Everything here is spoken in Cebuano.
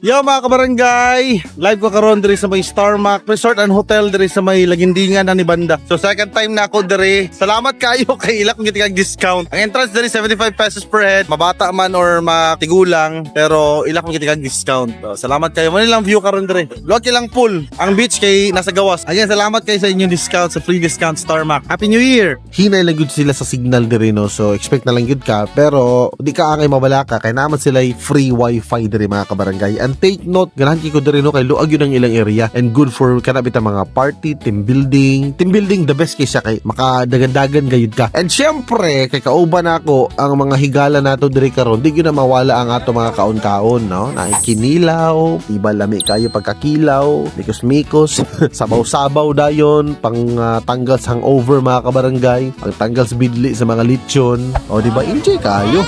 Yo, mga kabarangay, live ko karon diri sa may Starmac Resort and Hotel diri sa may Lagindingan na ni banda. So second time na ako diri. Salamat kayo kay ila kung gitikag discount. Ang entrance diri ₱75 per head, mabata man or matigulang, pero ila kung gitikag discount. So, salamat kayo. Mo lang view karon diri. Luwag ilang pool. Ang beach kay nasa gawas. Again, salamat kayo sa inyong discount, sa free discount, Starmac. Happy New Year. Hinay lang gud sila sa signal diri, no, so expect na lang gud ka, pero di ka angay mabalaka kay naman sila free wifi diri, mga kabarangay. And take note, ganahan kay ko diri, no, kay luag yun ang ilang area and good for kana bita mga party, team building. Team building, the best kay siya kay makadagan-dagan gayud ka. And syempre kay kauban nako ang mga higala nato diri karon, di gyud na mawala ang ato mga kaon-kaon, no. Nakikinilaw, iba, lami kayo pagkakilaw, mikos-mikos, sabaw-sabaw dayon pang tanggal sa hangover, mga kabarangay, pang tanggal sa bidli sa mga lechon. O di ba, enjoy kayo.